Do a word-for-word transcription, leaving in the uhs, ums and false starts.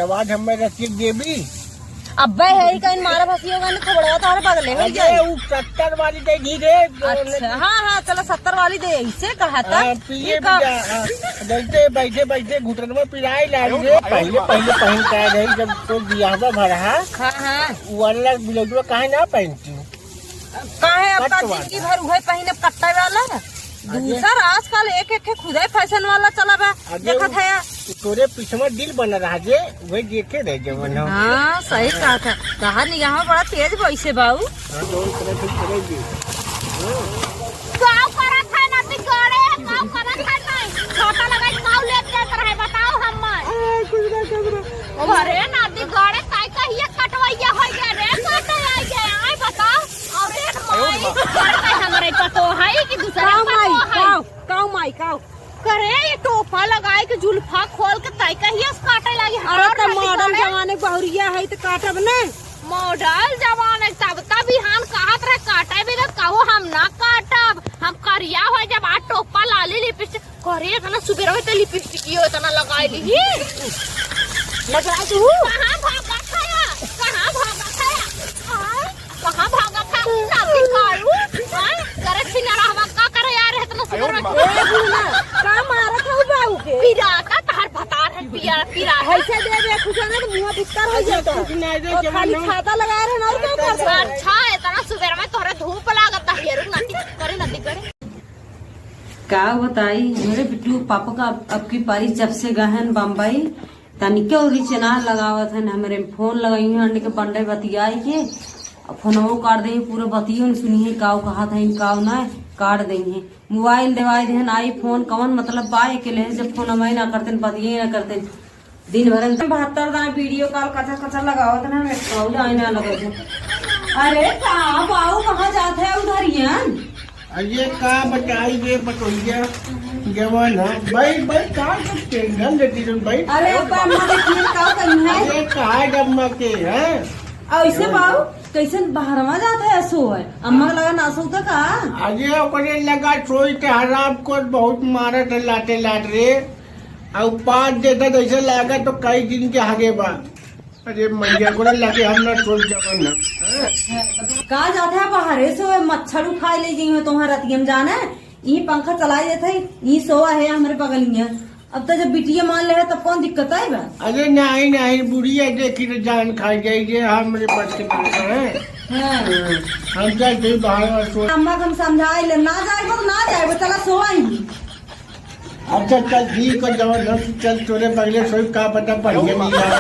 आवाज हमें रसिक देवी। अब्बे है ही कहीं मारा फंसी होगा ना, थोबड़वा तोहरे बगले हो अरे, जाए। उ सत्तर वाली दे दी रे। अच्छा, हाँ, हाँ, चलो, सत्तर वाली दे, इसे कहा था। हाँ, पिए ये का- भी जा, हाँ, बैठे, बैठे, बैठे घुटनवा पिराए लाग रे। पहले, पहले पहन के आ गई, जब तो बियाहवा भरा। हाँ, हाँ। वो वाला ब्लाउजवा काहे ना पहनती? काहे अब का कट वाला। जिंदगी भर उहे पहिने कट्टा वाला? अरे। दूसर आजकल एक एक खुदे फैशन वाला चला बा। अरे देखत वो है। तोरे पिछवा दिल बना रहा जे, वही देखे रह जवन हो। हाँ, सही कहा था। तहार निगाह में बड़ा तेज वैसे बाऊ। हाँ, जवन करे थे, करे जी। काव करत है नाती गड़े, काव करत है नहीं। छोटा लगाई काव लेत जात रहे, बताओ हम्मर। आ, कुछ ना, कुछ ना। अरे नाती गड़े, ताई कहिए कटवैया हो गया रे, काटे आई गया, आई बताओ। अरे माई, अरे हमरे पतो है कि दूसरे काव पतो माई, है। काव, काव माई, काव। करे ये टोपा लगाए के जुल्फा खोल के ताई कहिए से काटे लागी। अरे हमार तो नाती मॉडर्न गड़े। जमाने बहुरिया है तो काटब ना। मॉडल जवान है, तब तब बिहान कहत रहे, "काटे भी तो कहो, हम ना काटब, हम करिया हो जब आज टोपा लाली लिपस्टिक।" करे इतना सुबेर में तो लिपस्टिक यो इतना लगाई ली। लगा दू। कहाँ भागा खाया? कहाँ भागा खाया? आय, कहाँ भागा खा? नाती कारू? आय, करे छिना रहवा का करे यार इतना सुबेर में? ए बुढ़ना, का मारत हऊ बाऊ के? पिराता तहर भतार है, पिया, पिराता। ऐसे दे दे, कुछ ना तो मुंह भीतर हो जाता। कुछ ना दे, और जवान खाली हो। छाता लगा रहे ना, और क्या कर सकते? अच्छा, इतना सुबेर में तोहरे धूप लागत है, ये रुक नाती, करे नाती, करे। का बताई, हमरे बिट्टू पापा का अब, अब की पारी जब से गए हैं बम्बई, तनिके उरी चेनार लगावत हैं, हमरे फोन लगाई हैं, अंडे के बंडे बतियाई के, अब फोनवो काट दे, पूरा बतियो न सुनी है, काव कहत हैं, काव ना काट दे हैं। मोबाइल देवाई देहन, आईफोन, कवन मतलब बा एके लेहे, जब फोन हमारे ना करते, बतिये ना करते। दिन भर में बहत्तर दाएं वीडियो कॉल कचर कचर लगावत ना, हमें कॉल आए ना लगे थे। अरे का बाऊ, कहाँ जात है उधरियन? अरे का बताई रे बटोहिया, जवान है। भाई, भाई, का सब टेंशन लेती तुम भाई? अरे अब्बा, अम्मा के फिर का करी है? अरे का है अम्मा के, हैं? ऐसे बाऊ, कैसन बहरवा जात है, असो है? अम्मा के लगा ना असो तो का? अरे ओकरे लगा सोई के हराम को बहुत मारत है लाते लात रे। अउ पाँच देता जैसे लागा तो कई दिन के आगे बा। अरे मैया, ओकरे लगे हम ना सोच जवन ना। हाँ? का जात है बाहरे से, ओए मच्छर उखाए ले गई हो तुम्हारा रतियम जाने। ई पंखा चलाई देत है, ई सोवा है हमरे बगलिया। अब तो जब बिटिया मान ले है, तब कौन दिक्कत आई बा? अरे नहीं, नहीं, बुढ़िया देखी तो जान खा जाई जे हमरे बस के बात है। हाँ। हम चल थे बाहर और सो। अम्मा के हम समझाए ले, ना जाए तो ना जाए, चला सोवा ही। अच्छा, चल ठीक है, जवन हम चल तोरे बगले सोई, का पता बढ़िया मिला।